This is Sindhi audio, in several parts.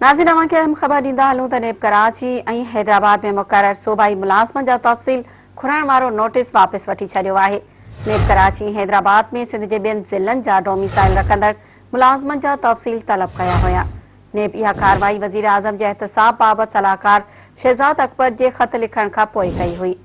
ناظرين اوهان کي اهم خبر ڏيندا هلون ته نيب ڪراچي ۽ حيدرآباد ۾ مقرر صوبائي ملازمن جا تفصيل گهرڻ وارو نوٽيس واپس وٺي ڇڏيو آهي. نيب ڪراچي ۽ حيدرآباد ۾ سنڌ جي ٻين ضلعن جا ڊوميسائل رکندڙ ملازمن جا تفصيل طلب ڪيا هيا. نيب اها ڪارروائي وزيراعظم جي احتساب بابت صلاحڪار شهزاد اڪبر جي خط لکڻ کان پوء ڪئي هئي.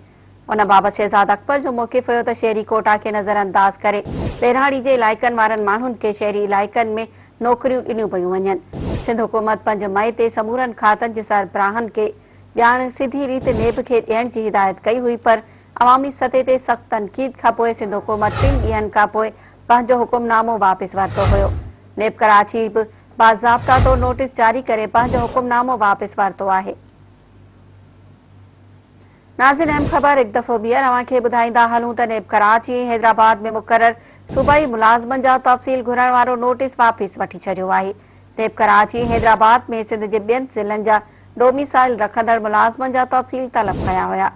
ان بابت شهزاد اڪبر جو موقف هيو ته شهري ڪوٽا کي نظرانداز ڪري ٻهراڙي جي علائقن وارن ماڻهن کي شهري علائقن ۾ نوڪريون ڏنيون پيون وڃن. سنڌ حڪومت 5 مئي تي سمورن کاتن جي سربراهن کي ڄاڻ سڌي ريت نيب کي ڏيڻ جي هدايت ڪئي هئي پر عوامي سطح تي سخت تنقيد کانپوء سنڌ حڪومت ٽن ڏينهن کانپوء پنهنجو حڪم نامو واپس ورتو هيو. نيب ڪراچي به باضابطا طور نوٽيس جاري ڪري پنهنجو حڪم نامو واپس ورتو آهي. ناظرين اهم خبر هڪ دفعو ٻيهر اوهان کي ٻڌائيندا هلون ته نيب ڪراچي ۽ حيدرآباد ۾ مقرر صوبائي ملازمن جا تفصيل گهرڻ وارو نوٽيس واپس وٺي ڇڏيو آهي. نيب ڪراچي ۽ حيدرآباد ۾ سنڌ جي ٻين ضلعن جا ڊوميسائل رکندڙ ملازمن جا تفصيل طلب ڪيا هيا.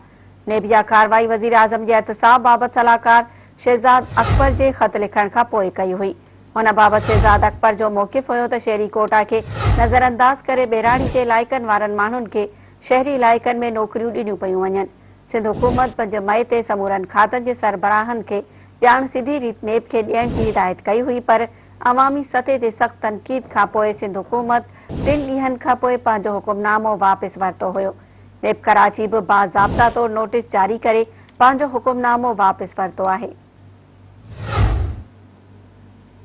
نيب اها ڪارروائي وزيراعظم جي احتساب بابت صلاحڪار شهزاد اڪبر جي خط لکڻ کان پوء ڪئي هئي. ان بابت شهزاد اڪبر جو موقف هيو ته شهري ڪوٽا کي نظرانداز ڪري ٻهراڙي جي علائقن وارن ماڻهن کي شهري علائقن ۾ نوڪريون ڏنيون پيون وڃن. سنڌ حڪومت 5 مئي تي سمورن کاتن جي سربراهن کي ڄاڻ سڌي ريت نيب کي ڏيڻ جي هدايت ڪئي هئي پر عوامي سطح تي سخت تنقيد کانپوء سنڌ حڪومت ٽن ڏينهن کانپوء پنهنجو حڪم نامو واپس ورتو هيو. نيب ڪراچي به باضابطا طور نوٽيس جاري ڪري پنهنجو حڪم نامو واپس ورتو آهي.